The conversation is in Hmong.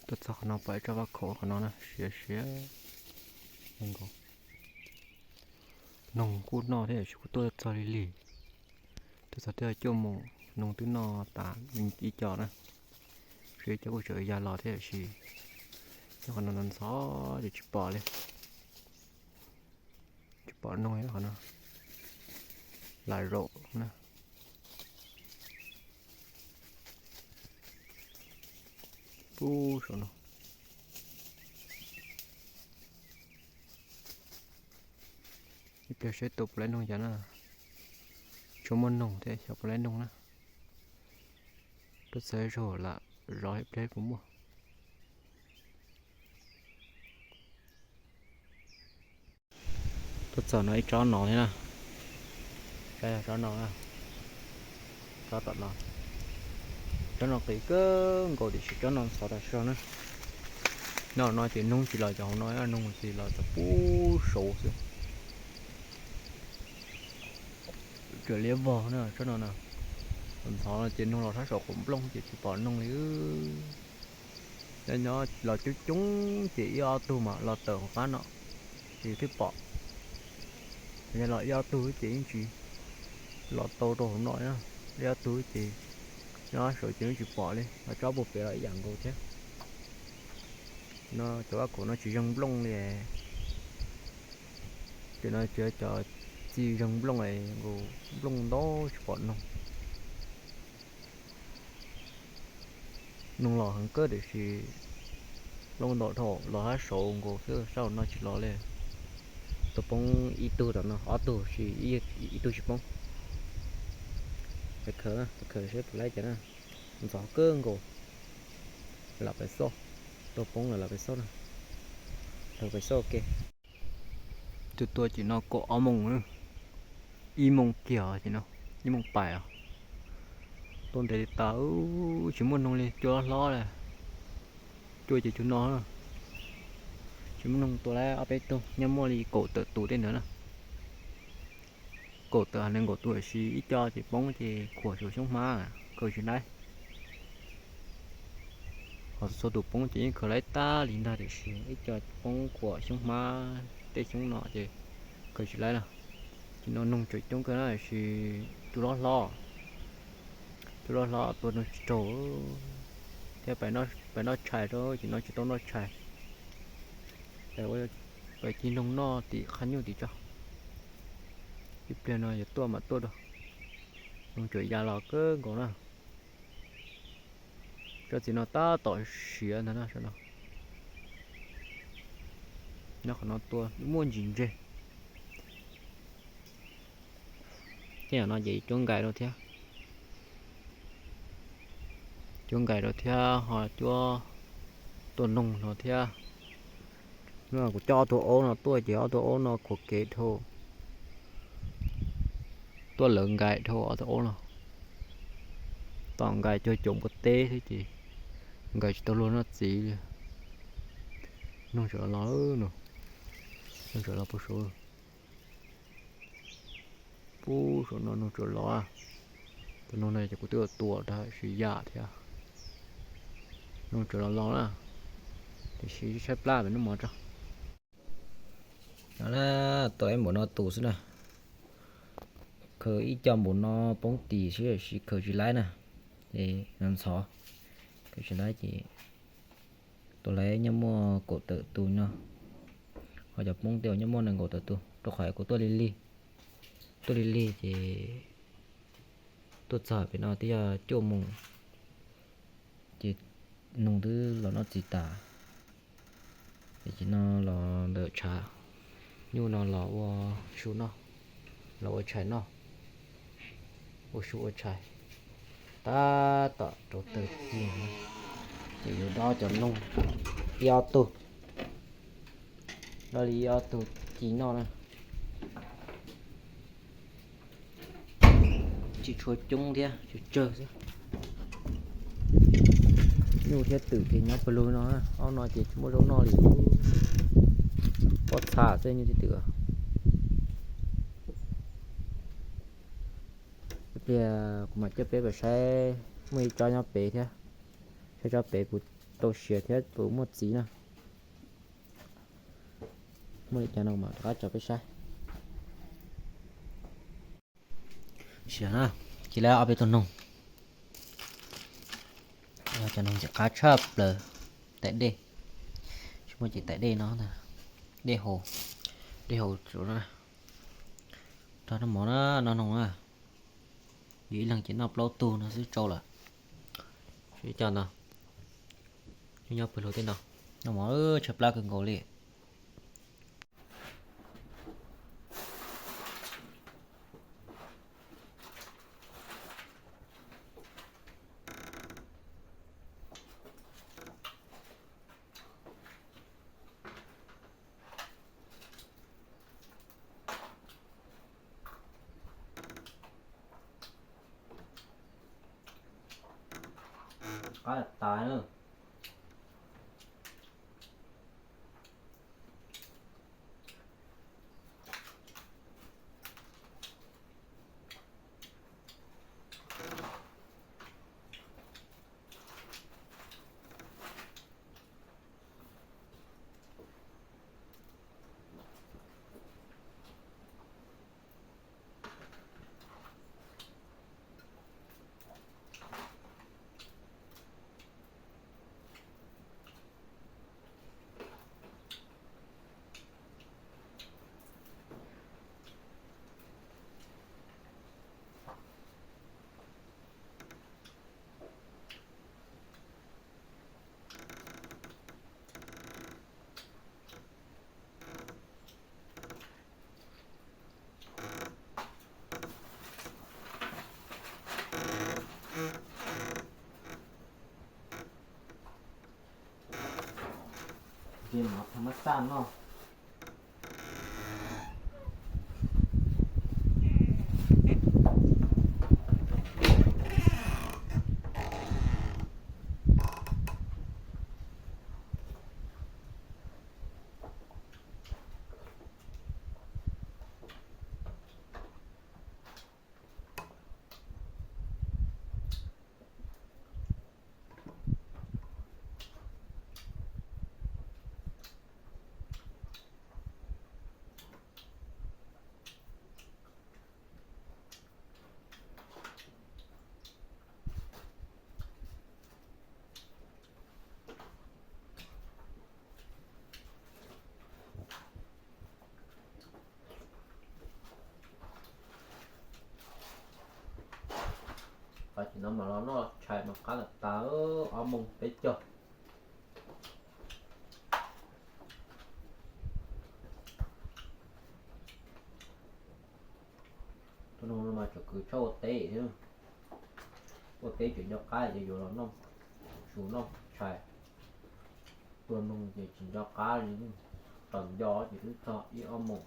Tuaj txog qhov no pom ib tsob vaj khaum qhov no na, siav siav nkaus. Noog kuj noj thiab, kuj tuaj txog lig lig, tuaj txog twb cuaj moos, noog twb noj tas ib co na. Ib co kuj tseem ya los thiab tiam sis nyob qhov no ntxhov ces tsis pom li, tsis pom noog qhov no. Lam zaum na. Pub saum no. Ib pliag seb tua puas laib noog cas na. Tsuas muaj noog thiab xyov puas laib noog na. Tuaj txog zaug lam zov ib pliag puas muaj. Tuaj txog no ib tsob no thiab na. Tsob no, tsob tom no, tsob no qis kawg nkaus tiam sis tsob no ntxhov tas zog na. Nyob no ces noog tsis los cov hauv no, noog tsis los cov pub saud xwb. Tsuas liab vog na tsob no na. Ntxhov no ces noog los sab saum qaum nplooj ces tsis pom noog li. Nyob nyob los coob coob ces ib ob tug mas los tawm hauv qab no ces thiaj pom. Yog los ib ob tug ces yeej tsis los tau rau hauv no, ib ob tug ces nyob saud ces yeej tsis pom li. Los tsob puag pem los ib yam nkaus thiab. No cov vaj khaum no tsis zeeg nplooj li. Ces no tsis cov txiv zeeg nplooj, nkaus nplooj ntau tsis pom noog. Noog los heev kawg tiam sis nplooj ntau dhau los sab saud nkaus xwb, sab hauv no tsis los li. Tuaj poob ib tug tom no, ob tug sis ib tug tsis poob. Pais khaws, pais khaws seb puas laib cas na. Ntxhov kawg nkaus. Lam pais xauj, tuaj poob lawm lam pais xauj na. Lam pais xauj ke. Tuaj tua ces no kaum ob moos, ib moos kiag ces no, ib moos pais os. Tuaj ntev tas tsis muaj noog li, cua hlob hlob li. Cua ces cua no, tsis muaj noog, tua lawm ob peb tug, nyob muaj li kaum tawm tus tej ntawd na. Kaum tawm hais li nkaus tus tiam sis ib co ces poob ces khuam saum xyoob hmab, khaws tsis laib. Ho txhua tus poob ces yeej khaws laib tag li ntag tiam sis ib co poob khuam xyoob hmab tej xyoob no ces khaws tsis laib lawm. Ces no noog tseem coob kawg na tiam sis cua hlob hlob, cua hlob hlob tua noog tsis raug thiab. Pais noj tshais rau ces no tsis tau noj tshais. Pais cig noog noj tim qhab nyuj tim tso. Ib pliag no yuav tuaj mam tuaj rau. Noog tseem ya los kawg nkaus na. Tsob txiv no tab tom siav ntag no. Nyob qhov no tua muaj ntsis ntseg. Tej yam no ces cuab nkais rau thiab, cuab nkais rau thiab ho cuab tua noog no thiab. Kuv coj ob tug aub no tuaj ces ob tug aub no khuam kev dhau, tuaj lawv nkais dhau ob tug aub no. Tom nkais cuag cov npua teb xwb ces nkais tsis tau luag noj txiv li. Noog tseem los, noog tseem los puag saud. Puag saum no noog tseem los. Tus noog no ces kuv twb tua tag sis yam thiab. Noog tseem los los na, tiam sis tshaib plab pem noj mov tso. No na, tua ib npaum no tus xwb na. Khaws ib co npaum no poob tim xwb tiam sis khaws tsis laib na. Es no ntxhov, khaws tsis laib ces tua lawm nyob muaj kaum tawm tus no. Ho cov poob tej nyob muaj nees nkaum tawm tus, rau qhov kuv tuaj lig lig, tuaj lig lig ces tuaj txog pem no twb yog cuaj moos, ces noog twb los noj txiv tas. Ces no los ntawm tshav nyuj no los ua su noj, los ua tshais noj, ua su ua tshais. Tab tom rau taws ci, ces yuav dob cov noog ib ob tug, dob li ib ob tug ci noj na. Tsis tshua coob thiab, tsawg tsawg xwb. Nyuj thiab twm ces nyob pawg lug no, ob no ces tsis muaj zaub noj li. Pob txha xwb nyuj thiab twm. Ib pliag kuv mam coj peb pais saib, muaj ib tsob nyob pem thiab, saib tsob pem puas Rau siav thiab tus muaj txiv na. Muaj li cas no mam rov qab tso peb saib. Siav na, cia li ob peb tug noog. Cov noog ntxim qab tshaj plaws. Taim dej, tsis muaj ces taim dej no, dej haus, dej haus. Rau noj mov na, noj noog na. Yus ib leeg ces noj plaub tug no xwb tsau lawm. Ib co ntawd, nyob pw hauv tej no, noj mov tshaib plab kawg nkaus li. Qab tas na. Ces mov tha mab xaj noj. Qhov no mas los noj tshais mas qab tas tas, ob moos peb caug. Tus no mas tseem kwv tshaj ua teb thiab. Ua teb tseem nco qab ces yuav los noj su noj tshais. Tua noog ces tsis nco qab li, tau nco ces twb txog ib ob moos.